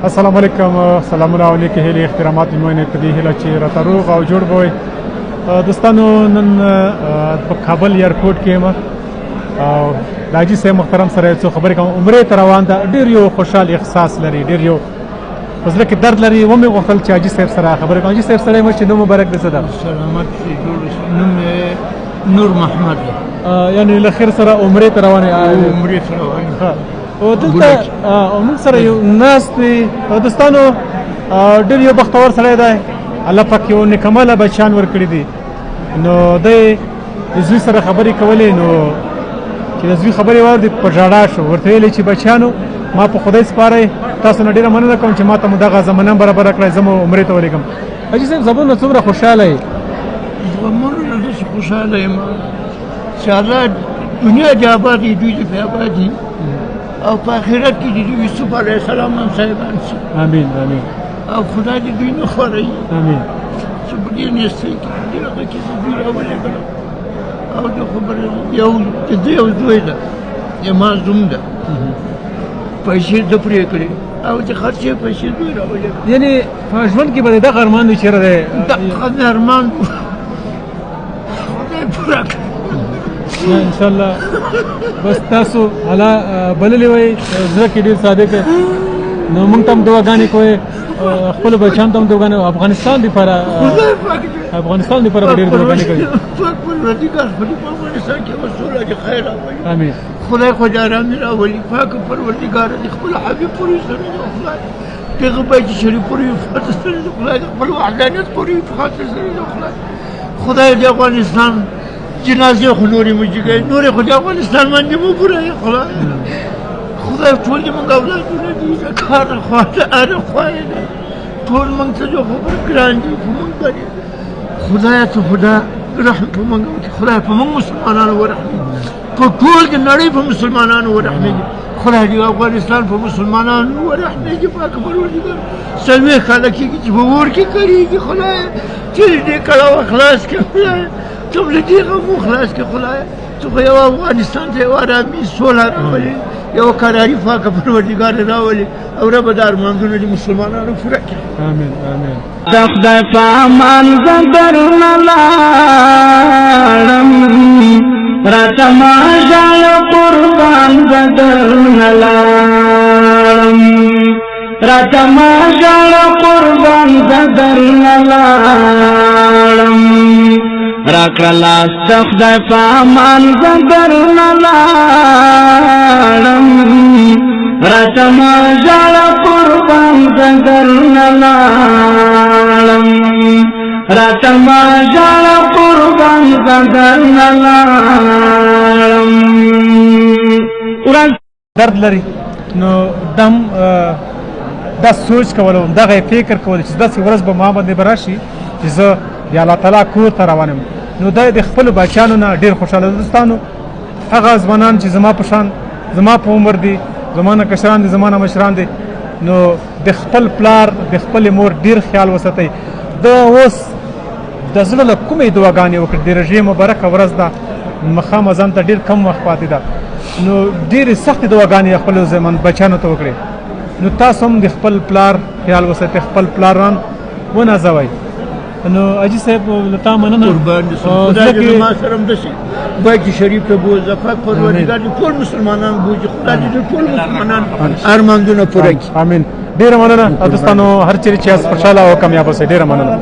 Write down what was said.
السلام علیکم، سلامونه او نیکې هیلې، احترامات مې په دې هیله چې راته روغ او جوړ به وئ. دوستانو، نن په کابل ایرپورټ کې یم او د حاجي صاحب محترم سره یو څو خبرې کوم. عمرې ته روان ده، ډېر یو خوشحال احساس لري، ډېر یو په زړه کې درد لري. ومې غوښتل چې حاجي صاحب سره خبرې کوم. حاجي صاحب سره یم چې نوم مبارک دې څه ده؟ سلامت شي، جوړ شي. نوم یې نور محمد دی. یعنې له خیر سره عمرې ته روان یې؟ عمرې ته روان یم. او دلته موږ سره یو ناست دی. دوستانو، ډېر یو بختور سړی دی، الله پاک یو نیکمله بچیان ورکړي دي. نو دی د زوی سره خبرې کولې، نو چې د زوی خبرې واورېدې په ژړا شو. ورته ویلې چې بچیانو، ما په خدای سپارئ، تاسو نه ډېره مننه کوم چې ما ته مو دغه زمینه برابره کړئ، زه مو عمرې ته ولېږم. حاجي صاحب، زمونږ څومره خوشحاله یې؟ زمونږ نه داسې خوشحاله یم چې الله دنیا دې آباد وي، دوی دې پرې آباد وي، او په آخرت کې دې یوسف علیه السلام هم صاحبان شي. امین امین. او خدای دې دوی نه خوروي. امین. چې په دې نیستۍ کې، په دې هغه کې دوی راولېږلم. او د خبرې یو د ده یو زوی ده، زما زوم ده، پیسې ده پرې کړې او د خرڅې پیسې دوی راولېږلې. یعنې په ژوند کې به دې دغه ارمان وي چېرې دی؟ دغه مې ارمان خدای پوره کړ. ان شاء الله. بس تاسو الله بللی وای، زړه کې ډېر صادق، نو موږ ته هم دعاګانې کوئ، خپل بچیان ته هم دعاګانې، افغانستان دپاره، افغانستان دپاره به ډېر دعاګانې کوي. پاک پروردګار خو دې په افغانستان کې به سوله دې خیر راولي. امین. خدای خو دې ارامي راولي. پاک پروردګار دې خپل حبیب پورې سره دې خدای دغه بیت شریف پورې حفاظت سره دې خدای خپل وحدانیت پورې حفاظت سره دې خدای. خدای دې افغانستان جنازې خو نورې مجیږي، نورې خو دې افغانستان باندې مو پوره خدای. خدای ټول دې موږ اولادونه دي، د کار خوا ته هره خوا یې ده، ټول موږ ته د خبر ګران دي په موږ باندې. خدای ته خدا رحم په موږ وکړي، خدای په موږ مسلمانانو ورحمېږي، په ټول د نړۍ په مسلمانانو ورحمېږي. خدای دې افغانستان په مسلمانانو ورحمېږي. پاک پروردګار 40 کاله کېږي چې په اور کې کړېږي. خدای چې دې کړاوه خلاص کړي، خدای ته له دې غمو خلاص کړي. خدای ته خو یو افغانستان ته یو ارامي سوله راولي، یو قراري پاک پروردګار راولي، او رب د ارمانونه د مسلمانانو پوره کړي. امین امین. د خدای په امان زه درنه لاړم، راته ما ژاړه قربان زه درنه لاړم، راته ما ژاړه قربان زه درنه لاړم، راکړه لاس د خدای په امان زه درنه لاړم، راته ما ژاړه قربان زه درنه لاړم، راته ما ژاړه قربان زه درنه لاړم. درد لري، نو دم دا سوچ کولو، دغه فکر کولو چې داسې ورځ به ما باندې به راشي چې زه د الله تعالی کور ته روان یم. نو دا د خپلو بچیانو نه ډېر خوشحاله. دوستانو، هغه ځوانان چې زما په شان، زما په عمر دي، زما نه کشران دي، زما نه مشران دي، نو د خپل پلار د خپلې مور ډېر خیال وساتئ. د اوس د زړه له کومې دعاګانې وکړي. د رژې مبارکه ورځ ده، ماښام اذان ته ډېر کم وخت پاتې ده، نو ډېرې سختې دعاګانې خپلو زمن بچیانو ته وکړي. نو تاسو هم د خپل پلار خیال وساتئ، خپل پلاران ونازوئ. نو حاجي صاحب، له تا مننه. قربان دې شم. خدای دې زما سره هم داسې بیت شریف ته بوځه. پاک پروردګار دې ټول مسلمانان بوځي، خدای دې ټول مسلمانان ارمانونه پوره کړي. امین. ډېره مننه دوستانو، هر چېرې چې یاست خوشحاله او کامیاب اوسئ. ډېره مننه.